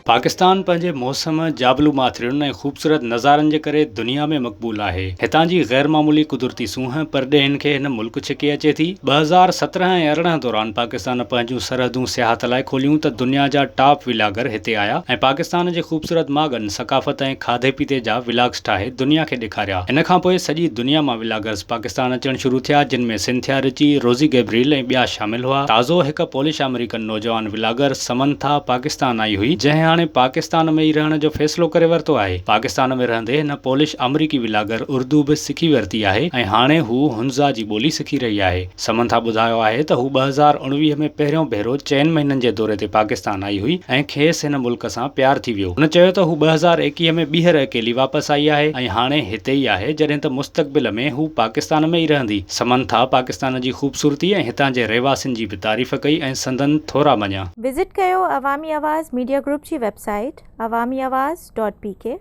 پاڪستان پنهنجي موسم، جابلو ماٿرين ۽ خوبصورت نظارن جي ڪري دنيا ۾ مقبول آهي. هتان جي غيرمعمولي قدرتي سونهن پرڏيهين کي هن ملڪ ڇڪي اچي ٿي. 2017 ۽ 18 دوران پاڪستان پنهنجون سرحدون سياحت لاء کوليون ته دنيا جا ٽاپ ولاگر هتي آيا ۽ پاڪستان جي خوبصورت ماڳن، ثقافت ۽ کاڌي پيتي جا ولاگز ٺاهي دنيا کي ڏيکاريا. ان کانپوء سڄي دنيا مان ولاگرز پاڪستان اچڻ شروع ٿيا جن ۾ سنٿيا رچي، روزي گيبريل ۽ ٻيا شامل هئا. تازو هڪ پولش آمريڪن نوجوان ولاگر سمنٿا پاڪستان آئي هئي، جنهن هاڻي پاڪستان ۾ ئي رهڻ جو فيصلو ڪري ورتو آهي. پاڪستان ۾ رهندي هن پولش آمريڪي ولاگر اردو به سکي ورتي آهي ۽ هاڻي هو هنزا جي ٻولي سکي رهي آهي. سمنٿا ٻڌايو آهي ته هو 2019 ۾ پهريون ڀيرو چئن مهينن جي دوري تي پاڪستان آئي هئي ۽ کيس هن ملڪ سان پيار ٿي ويو. هن چيو ته هو 2021 ۾ ٻيهر اڪيلي واپس آئي آهي ۽ هاڻي هتي ئي آهي جڏهن ته مستقبل ۾ هو پاڪستان ۾ ئي رهندي. سمنٿا پاڪستان جي خوبصورتي ۽ هتان جي رهواسين جي به تعريف ڪئي ۽ سندن ٿورا مڃيا. وزٽ ڪيو عوامي آواز ميڊيا گروپ جي website Awami Awaz dot P K.